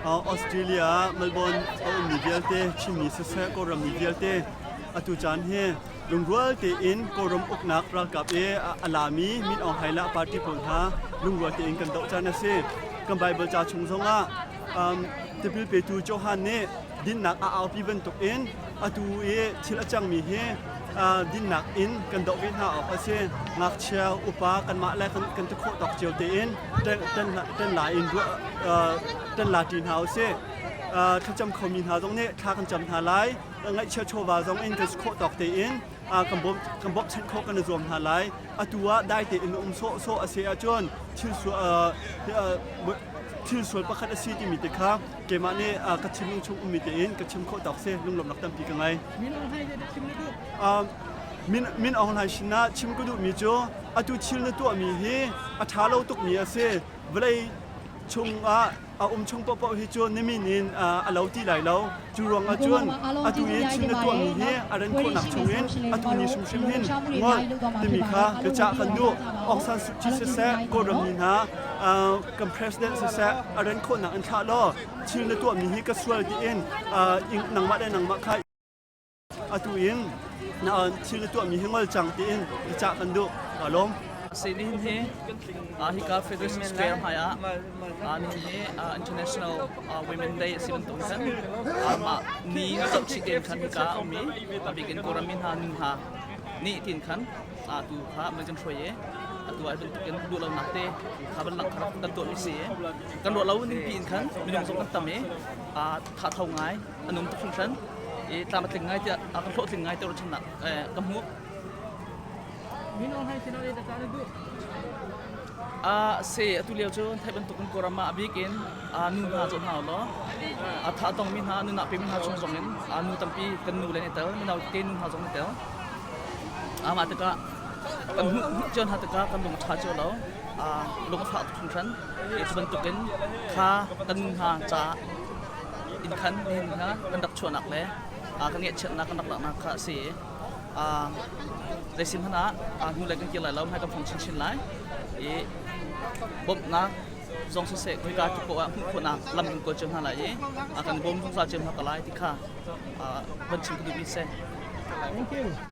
Australia Melbourne a ummi vialte Chinmi siseh Kawlrammi vialte atu caan hi lungrual tein Kawlram uknak ralkap i a lami Min Aung Hlaing le a party pawl hna lungrual tein kan doh caan a si. Kan Bible ca chung zongah tipil petu Johan nih dinnak a aupi bantukin atu i thil a cangmi hi dinnak in kan doh ve hna awk a si. Ngakchia upa kanmah le kan ti khawh tawk cio tein ṭan la in ṭan la ṭi hna usih. Thlacam khomi hna zong nih thla kan cam hna lai. Ngaihchia chawva zong in kan si khawh tawk tein kan bawmh kan bawmhchanh khawh kan i zuam hna lai. Atu ah dai tein um sawhsawh a si ahcun thil thil sual pakhat a si timi te kha keimah nih ka thinlung chung ummi tein ka chim khawh tawk si lunglawmhnak tampi ka ngei. Min Min Aung Hlaing sin ah chim ka duhmi cu atu thil na tuahmi hi a ṭha lo tukmi a si. Vawlei chungah a um chung paohpaoh hi cu na min in a lo ti lai lo. Cu ruangah cun atu i thil na tuahmi hi a ran khawhnak chungin atu ni hrimhrim hin ngol timi kha biacah kan duh. Aung San Suu Kyi siseh, Kawlram mi hna kan president siseh a ran khawhnak in thlah law thil na tuahmi hi ka sual tiin nangmah le nangmah kha Atu in thil na tuahmi hi ngol cang tiin biacah kan duh. Kaa lawm. Si nihin hi hika Federation Square hmai ah nihin hi International Women Day a si bantuk khan mah ni a zohchih tein khan hika a ummi a bik in Kawlram mi hna nu hna nih tin khan tu kha mei kan hruai i atu ah bantukin duhlonak te kha ban langhter kan tuahmi si i kan ruah lo ning piin khan minung zong kan tam i tha tho ngai a nung tuk hringhran i tlam a tling ngai tiah a kan hlawhtling ngai tiah ruahchannak ka hmuh. A se atu lio cu thai bantuk in Kawlram ah a bik in nu hna cu hna law a tha tong mi hna nunak pe mi hna chung zong in nu tampi kan nu le an i tel mino te nu hna zong an i tel amah tikah kan hmuh hmuh cio hna tikah kan lung a ṭha cio lo lung a fah tuk hringhran cu bantukin kha kan nu hna caah inn khan nihin kha kan rak chuahnak le kan ngeihchiatnak kan rak laknak kha a si i zeisin hmanh ah hnulei kan kir lai lo hmai kan fong chinchin lai i bawmhnak zong siseh khoika ti poah ah hmuh khawhnak lam kan kawl cio hna lai i a kan bawm zungzal cio hna ko lai ti kha van chim ka duhmi si. Thank you.